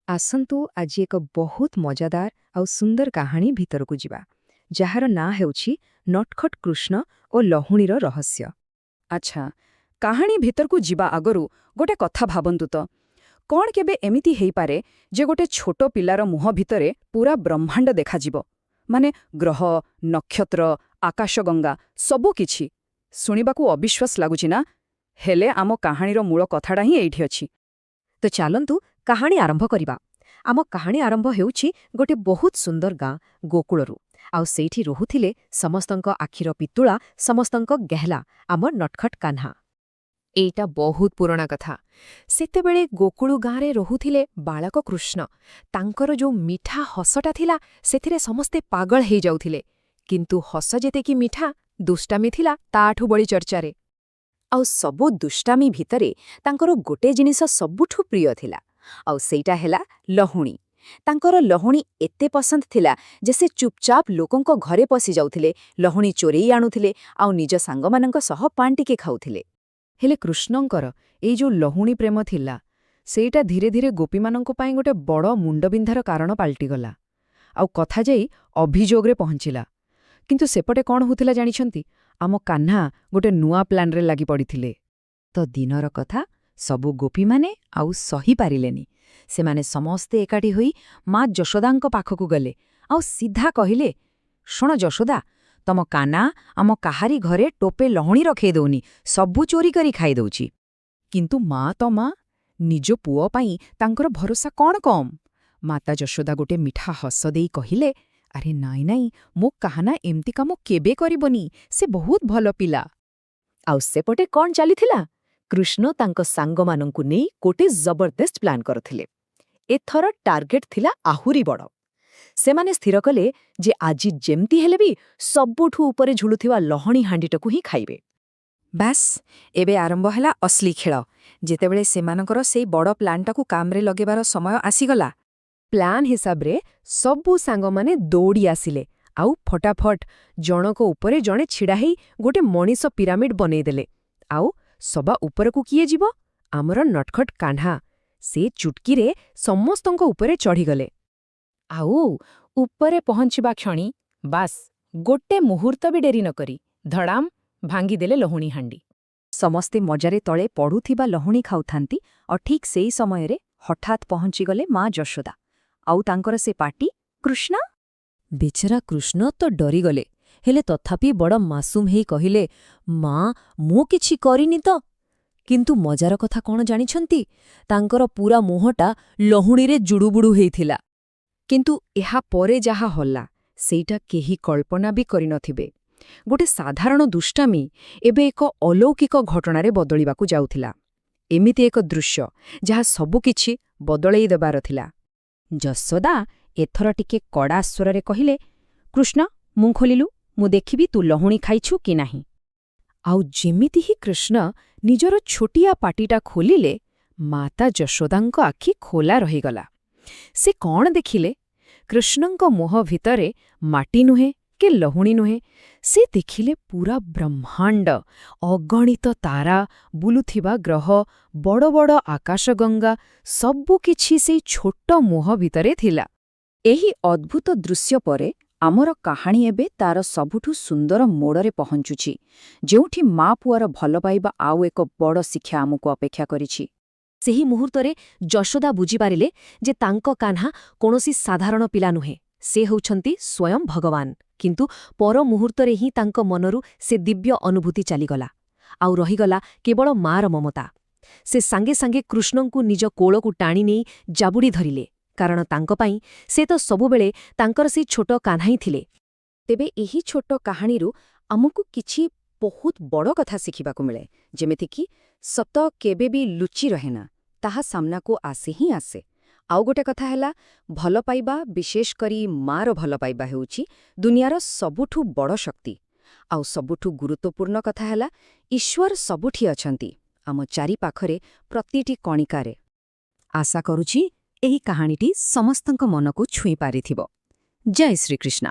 ଆସନ୍ତୁ ଆଜି ଏକ ବହୁତ ମଜାଦାର ଆଉ ସୁନ୍ଦର କାହାଣୀ ଭିତରକୁ ଯିବା, ଯାହାର ନାଁ ହେଉଛି ନଟଖଟ କୃଷ୍ଣ ଓ ଲହୁଣୀର ରହସ୍ୟ। ଆଚ୍ଛା, କାହାଣୀ ଭିତରକୁ ଯିବା ଆଗରୁ ଗୋଟେ କଥା ଭାବନ୍ତୁ ତ, କଣ କେବେ ଏମିତି ହେଇପାରେ ଯେ ଗୋଟେ ଛୋଟ ପିଲାର ମୁହଁ ଭିତରେ ପୂରା ବ୍ରହ୍ମାଣ୍ଡ ଦେଖାଯିବ? ମାନେ ଗ୍ରହ, ନକ୍ଷତ୍ର, ଆକାଶଗଙ୍ଗା ସବୁ କିଛି। ଶୁଣିବାକୁ ଅବିଶ୍ୱାସ ଲାଗୁଛି ନା? ହେଲେ ଆମ କାହାଣୀର ମୂଳ କଥାଟା ହିଁ ଏଇଠି ଅଛି। ତ ଚାଲନ୍ତୁ କାହାଣୀ ଆରମ୍ଭ କରିବା। ଆମ କାହାଣୀ ଆରମ୍ଭ ହେଉଛି ଗୋଟେ ବହୁତ ସୁନ୍ଦର ଗାଁ ଗୋକୁଳରୁ। ଆଉ ସେଇଠି ରହୁଥିଲେ ସମସ୍ତଙ୍କ ଆଖିର ପିତୁଳା, ସମସ୍ତଙ୍କ ଗେହ୍ଲା, ଆମ ନଟଖଟ କାହ୍ନା। ଏଇଟା ବହୁତ ପୁରୁଣା କଥା। ସେତେବେଳେ ଗୋକୁଳୁ ଗାଁରେ ରହୁଥିଲେ ବାଳକ କୃଷ୍ଣ। ତାଙ୍କର ଯୋଉ ମିଠା ହସଟା ଥିଲା, ସେଥିରେ ସମସ୍ତେ ପାଗଳ ହେଇଯାଉଥିଲେ। କିନ୍ତୁ ହସ ଯେତିକି ମିଠା, ଦୁଷ୍ଟାମି ଥିଲା ତାଠୁ ବଳି ଚର୍ଚ୍ଚାରେ। ଆଉ ସବୁ ଦୁଷ୍ଟାମି ଭିତରେ ତାଙ୍କର ଗୋଟେ ଜିନିଷ ସବୁଠୁ ପ୍ରିୟ ଥିଲା, ଆଉ ସେଇଟା ହେଲା ଲହୁଣୀ। ତାଙ୍କର ଲହୁଣୀ ଏତେ ପସନ୍ଦ ଥିଲା ଯେ ସେ ଚୁପଚାପ ଲୋକଙ୍କ ଘରେ ପଶି ଯାଉଥିଲେ, ଲହୁଣୀ ଚୋରେଇ ଆଣୁଥିଲେ ଆଉ ନିଜ ସାଙ୍ଗମାନଙ୍କ ସହ ପାଣିଟିକେ ଖାଉଥିଲେ। ହେଲେ କୃଷ୍ଣଙ୍କର ଏଇ ଯୋଉ ଲହୁଣୀ ପ୍ରେମ ଥିଲା, ସେଇଟା ଧୀରେ ଧୀରେ ଗୋପୀମାନଙ୍କ ପାଇଁ ଗୋଟେ ବଡ଼ ମୁଣ୍ଡବିନ୍ଧାର କାରଣ ପାଲଟିଗଲା। ଆଉ କଥା ଯାଇ ଅଭିଯୋଗରେ ପହଞ୍ଚିଲା। କିନ୍ତୁ ସେପଟେ କ'ଣ ହେଉଥିଲା ଜାଣିଛନ୍ତି? ଆମ କାହ୍ନା ଗୋଟେ ନୂଆ ପ୍ଲାନ୍ରେ ଲାଗି ପଡ଼ିଥିଲେ। ତ ଦିନର କଥା, ସବୁ ଗୋପୀମାନେ ଆଉ ସହି ପାରିଲେନି। ସେମାନେ ସମସ୍ତେ ଏକାଠି ହୋଇ ମା ଯଶୋଦାଙ୍କ ପାଖକୁ ଗଲେ ଆଉ ସିଧା କହିଲେ, ଶୁଣ ଯଶୋଦା, ତମ କାନା ଆମ କାହାରି ଘରେ ଟୋପେ ଲହୁଣୀ ରଖେଇ ଦଉନି, ସବୁ ଚୋରି କରି ଖାଇଦଉଛି। କିନ୍ତୁ ମା ତ ମା, ନିଜ ପୁଅ ପାଇଁ ତାଙ୍କର ଭରସା କ'ଣ କମ୍? ମାତା ଯଶୋଦା ଗୋଟେ ମିଠା ହସ ଦେଇ କହିଲେ, ଆରେ ନାଇଁ ନାଇଁ, ମୋ କାହ୍ନା ଏମିତି କାମ କେବେ କରିବନି, ସେ ବହୁତ ଭଲ ପିଲା। ଆଉ ସେପଟେ କ'ଣ ଚାଲିଥିଲା? କୃଷ୍ଣ ତାଙ୍କ ସାଙ୍ଗମାନଙ୍କୁ ନେଇ ଗୋଟେ ଜବରଦସ୍ତ ପ୍ଲାନ୍ କରୁଥିଲେ। ଏଥର ଟାର୍ଗେଟ ଥିଲା ଆହୁରି ବଡ଼। ସେମାନେ ସ୍ଥିର କଲେ ଯେ ଆଜି ଯେମିତି ହେଲେ ବି ସବୁଠୁ ଉପରେ ଝୁଲୁଥିବା ଲହଣୀ ହାଣ୍ଡିଟାକୁ ହିଁ ଖାଇବେ। ବାସ୍, ଏବେ ଆରମ୍ଭ ହେଲା ଅସଲି ଖେଳ। ଯେତେବେଳେ ସେମାନଙ୍କର ସେଇ ବଡ଼ ପ୍ଲାନ୍ଟାକୁ କାମରେ ଲଗେଇବାର ସମୟ ଆସିଗଲା, ପ୍ଲାନ୍ ହିସାବରେ ସବୁ ସାଙ୍ଗମାନେ ଦୌଡ଼ି ଆସିଲେ ଆଉ ଫଟାଫଟ ଜଣକ ଉପରେ ଜଣେ ଛିଡ଼ା ହେଇ ଗୋଟେ ମଣିଷ ପିରାମିଡ୍ ବନେଇଦେଲେ। ଆଉ ସବା ଉପରକୁ କିଏ ଯିବ? ଆମର ନଟଖଟ କାହ୍ନା। ସେ ଚୁଟକିରେ ସମସ୍ତଙ୍କ ଉପରେ ଚଢ଼ିଗଲେ। ଆଉ ଉପରେ ପହଞ୍ଚିବା କ୍ଷଣି ବାସ୍, ଗୋଟେ ମୁହୂର୍ତ୍ତ ବି ଡେରି ନକରି ଧଡ଼ାମ ଭାଙ୍ଗିଦେଲେ ଲହୁଣୀ ହାଣ୍ଡି। ସମସ୍ତେ ମଜାରେ ତଳେ ପଡ଼ୁଥିବା ଲହୁଣୀ ଖାଉଥାନ୍ତି ଆଉ ଠିକ୍ ସେଇ ସମୟରେ ହଠାତ୍ ପହଞ୍ଚିଗଲେ ମା ଯଶୋଦା। ଆଉ ତାଙ୍କର ସେ ପାଟି, କୃଷ୍ଣ! ବେଚରା କୃଷ୍ଣ ତ ଡରିଗଲେ, ହେଲେ ତଥାପି ବଡ଼ ମାସୁମ ହେଇ କହିଲେ, ମା, ମୁଁ କିଛି କରିନି ତ। କିନ୍ତୁ ମଜାର କଥା କ'ଣ ଜାଣିଛନ୍ତି? ତାଙ୍କର ପୂରା ମୁହଁଟା ଲହୁଣୀରେ ଜୁଡୁବୁଡୁ ହେଇଥିଲା। କିନ୍ତୁ ଏହା ପରେ ଯାହା ହଲା, ସେଇଟା କେହି କଳ୍ପନା ବି କରିନଥିବେ। ଗୋଟେ ସାଧାରଣ ଦୁଷ୍ଟାମି ଏବେ ଏକ ଅଲୌକିକ ଘଟଣାରେ ବଦଳିବାକୁ ଯାଉଥିଲା। ଏମିତି ଏକ ଦୃଶ୍ୟ ଯାହା ସବୁକିଛି ବଦଳେଇ ଦେବାର ଥିଲା। ଯଶୋଦା ଏଥର ଟିକେ କଡ଼ା ସ୍ୱରରେ କହିଲେ, କୃଷ୍ଣ, ମୁଁ ଖୋଲିଲୁ, ମୁଁ ଦେଖିବି ତୁ ଲହୁଣୀ ଖାଇଛୁ କି ନାହିଁ। ଆଉ ଯେମିତି ହିଁ କୃଷ୍ଣ ନିଜର ଛୋଟିଆ ପାଟିଟା ଖୋଲିଲେ, ମାତା ଯଶୋଦାଙ୍କ ଆଖି ଖୋଲା ରହିଗଲା। ସେ କ'ଣ ଦେଖିଲେ? କୃଷ୍ଣଙ୍କ ମୁହଁ ଭିତରେ ମାଟି ନୁହେଁ କି ଲହୁଣୀ ନୁହେଁ, ସେ ଦେଖିଲେ ପୂରା ବ୍ରହ୍ମାଣ୍ଡ, ଅଗଣିତ ତାରା, ବୁଲୁଥିବା ଗ୍ରହ, ବଡ଼ ବଡ଼ ଆକାଶଗଙ୍ଗା, ସବୁକିଛି ସେଇ ଛୋଟ ମୁହଁ ଭିତରେ ଥିଲା। ଏହି ଅଦ୍ଭୁତ ଦୃଶ୍ୟ ପରେ ଆମର କାହାଣୀ ଏବେ ତାର ସବୁଠୁ ସୁନ୍ଦର ମୋଡ଼ରେ ପହଞ୍ଚୁଛି, ଯେଉଁଠି ମା ପୁଅର ଭଲପାଇବା ଆଉ ଏକ ବଡ଼ ଶିକ୍ଷା ଆମକୁ ଅପେକ୍ଷା କରିଛି। ସେହି ମୁହୂର୍ତ୍ତରେ ଯଶୋଦା ବୁଝିପାରିଲେ ଯେ ତାଙ୍କ କାହ୍ନା କୌଣସି ସାଧାରଣ ପିଲା ନୁହେଁ, ସେ ହେଉଛନ୍ତି ସ୍ୱୟଂ ଭଗବାନ। କିନ୍ତୁ ପର ମୁହୂର୍ତ୍ତରେ ହିଁ ତାଙ୍କ ମନରୁ ସେ ଦିବ୍ୟ ଅନୁଭୂତି ଚାଲିଗଲା, ଆଉ ରହିଗଲା କେବଳ ମାର ମମତା। ସେ ସାଙ୍ଗେ ସାଙ୍ଗେ କୃଷ୍ଣଙ୍କୁ ନିଜ କୋଳକୁ ଟାଣି ନେଇ ଜାବୁଡ଼ି ଧରିଲେ, କାରଣ ତାଙ୍କ ପାଇଁ ସେ ତ ସବୁବେଳେ ତାଙ୍କର ସେଇ ଛୋଟ କାହ୍ନା ହିଁ ଥିଲେ। ତେବେ ଏହି ଛୋଟ କାହାଣୀରୁ ଆମକୁ କିଛି ବହୁତ ବଡ଼ କଥା ଶିଖିବାକୁ ମିଳେ, ଯେମିତିକି ସତ କେବେ ବି ଲୁଚି ରହେନା, ତାହା ସାମ୍ନାକୁ ଆସେ ହିଁ ଆସେ। ଆଉ ଗୋଟେ କଥା ହେଲା, ଭଲ ପାଇବା, ବିଶେଷ କରି ମାର ଭଲ ପାଇବା ହେଉଛି ଦୁନିଆର ସବୁଠୁ ବଡ଼ ଶକ୍ତି। ଆଉ ସବୁଠୁ ଗୁରୁତ୍ୱପୂର୍ଣ୍ଣ କଥା ହେଲା, ଈଶ୍ୱର ସବୁଠି ଅଛନ୍ତି, ଆମ ଚାରିପାଖରେ, ପ୍ରତିଟି କଣିକାରେ। ଆଶା କରୁଛି ଏହି କାହାଣୀଟି ସମସ୍ତଙ୍କ ମନକୁ ଛୁଇଁ ପାରିଥିବ। ଜୟ ଶ୍ରୀକୃଷ୍ଣ।